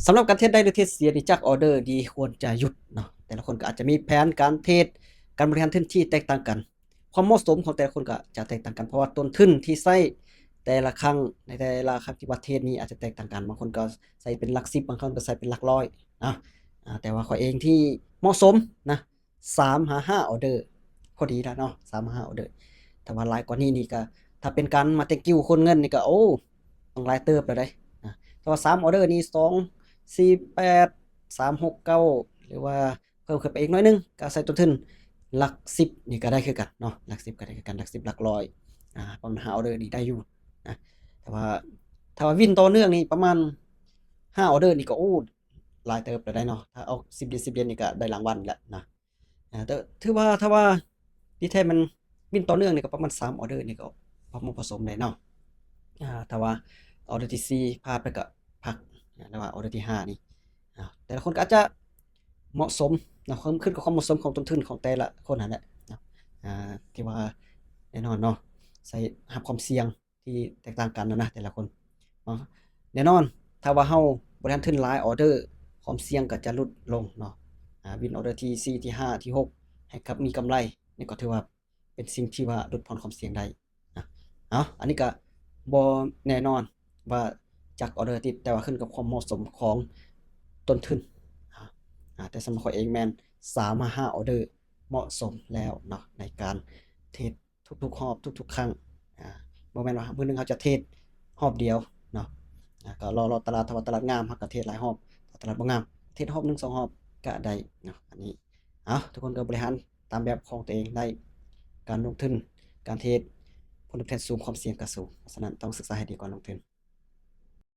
ສຳລັບການເທຣດໄດ້ ຫຼື ເທຣດເສຍນີ້ ຈັກອໍເດີດີຄວນຈະຢຸດເນາະ. ແຕ່ລະຄົນກໍອາດຈະມີແຜນການເທຣດ, ການບໍລິຫານທຶນທີ່ແຕກຕ່າງກັນ. ຄວາມເໝາະສົມຂອງແຕ່ລະຄົນກໍຈະແຕກຕ່າງກັນ, ເພາະວ່າຕົ້ນທຶນທີ່ໃຊ້ແຕ່ລະຄັ້ງ ໃນແຕ່ລະຄັ້ງທີ່ວ່າເທຣດນີ້ອາດຈະແຕກຕ່າງກັນ. ບາງຄົນກໍໃຊ້ເປັນຫຼັກສິບ, ບາງຄົນກໍໃຊ້ເປັນຫຼັກຮ້ອຍເນາະ. ອາ ແຕ່ວ່າຂ້ອຍເອງທີ່ເໝາະສົມນະ ສາມຫາຫ້າອໍເດີ ພໍດີແລ້ວເນາະ, ສາມຫາຫ້າອໍເດີ. ຖ້າວ່າຫຼາຍກວ່ານີ້ນີ້ກໍ ຖ້າເປັນການມາແຕ່ງກິວໂຄນເງິນນີ້ກໍ ໂອ້ ຕ້ອງຫຼາຍເຕີບແລ້ວເດ້ນະ. ຖ້າວ່າສາມອໍເດີນີ້ ສອງ ສີ່ ແປດ ສາມ ຫົກ ເກົ້າ ຫຼືວ່າເພີ່ມຂຶ້ນໄປອີກໜ້ອຍໜຶ່ງ ກໍໃສ່ຕົ້ນທຶນຫຼັກສິບນີ້ກໍໄດ້ຄືກັນເນາະ, ຫຼັກສິບກໍໄດ້ຄືກັນ, ຫຼັກສິບ ຫຼັກຮ້ອຍ ອາ ປະມານຫ້າອໍເດີນີ້ໄດ້ຢູ່ນະ. ແຕ່ວ່າຖ້າວ່າວິນຕໍ່ເນື່ອງນີ້ປະມານຫ້າອໍເດີນີ້ກໍ ໂອ້ ຫຼາຍເຕີບແລ້ວໄດ໋ເນາະ. ຖ້າອອກສິບຫຼຽນ ສິບຫຼຽນນີ້ກໍໄດ້ລາງວັນແລ້ວນະ. ອາ ແຕ່ຖືວ່າ ຖ້າວ່າທີ່ແທ້ມັນວິນຕໍ່ເນື່ອງນີ້ກໍປະມານສາມອໍເດີນີ້ກໍພໍເໝາະພໍສົມໄດ໋ເນາະ. ອາ ຖ້າວ່າອໍເດີທີສີ່ພາດໄປກໍພັກ ອາ ແຕ່ວ່າອໍເດີທີຫ້ານີ້ ອາ ແຕ່ລະຄົນກໍອາດຈະເໝາະສົມເນາະ, ຂຶ້ນກັບຄວາມເໝາະສົມຂອງຕົ້ນທຶນຂອງແຕ່ລະຄົນຫັ້ນແຫຼະເນາະ. ອາ ທີ່ວ່າແນ່ນອນເນາະ ໃຊ້ຮັບຄວາມສ່ຽງ ທີ່ແຕກຕ່າງກັນນະ ແຕ່ລະຄົນເນາະ. ແນ່ນອນ ຖ້າວ່າເຮົາບໍລິຫານທຶນຫຼາຍອໍເດີ ຄວາມສ່ຽງກໍຈະຫຼຸດລົງເນາະ. ອາ ວິນອໍເດີທີສີ່ ທີຫ້າ ທີຫົກ ໃຫ້ກັບມີກຳໄລ ນີ້ກໍຖືວ່າເປັນສິ່ງທີ່ວ່າຫຼຸດຜ່ອນຄວາມສ່ຽງໄດ້ນະ. ເອົາ ອັນນີ້ກໍບໍ່ແນ່ນອນວ່າຈັກອໍເດີຕິດ, ແຕ່ວ່າຂຶ້ນກັບຄວາມເໝາະສົມຂອງຕົ້ນທຶນ. ອາ ແຕ່ສຳລັບຂ້ອຍເອງແມ່ນສາມຫາຫ້າອໍເດີເໝາະສົມແລ້ວເນາະ ໃນການເທຣດ ທຸກໆຮອບ ທຸກໆຄັ້ງ. ອາ ບໍ່ແມ່ນວ່າມື້ໜຶ່ງເຮົາຈະເທຣດຮອບດຽວເນາະ. ອາ ກໍລໍ ລໍຕະຫຼາດ, ຖ້າວ່າຕະຫຼາດງາມ ເຮົາກໍເທຣດຫຼາຍຮອບ, ຖ້າຕະຫຼາດບໍ່ງາມ ເທຣດຮອບໜຶ່ງສອງຮອບກໍໄດ້ເນາະ. ອັນນີ້ ເອົາ ທຸກຄົນກໍບໍລິຫານຕາມແບບຂອງຕົວເອງໄດ້. ການລົງທຶນ ການເທຣດ ຜົນຕອບແທນສູງ, ຄວາມສ່ຽງກໍສູງ. ເພາະສະນັ້ນ ຕ້ອງສຶກສາໃຫ້ດີກ່ອນລົງທຶນ.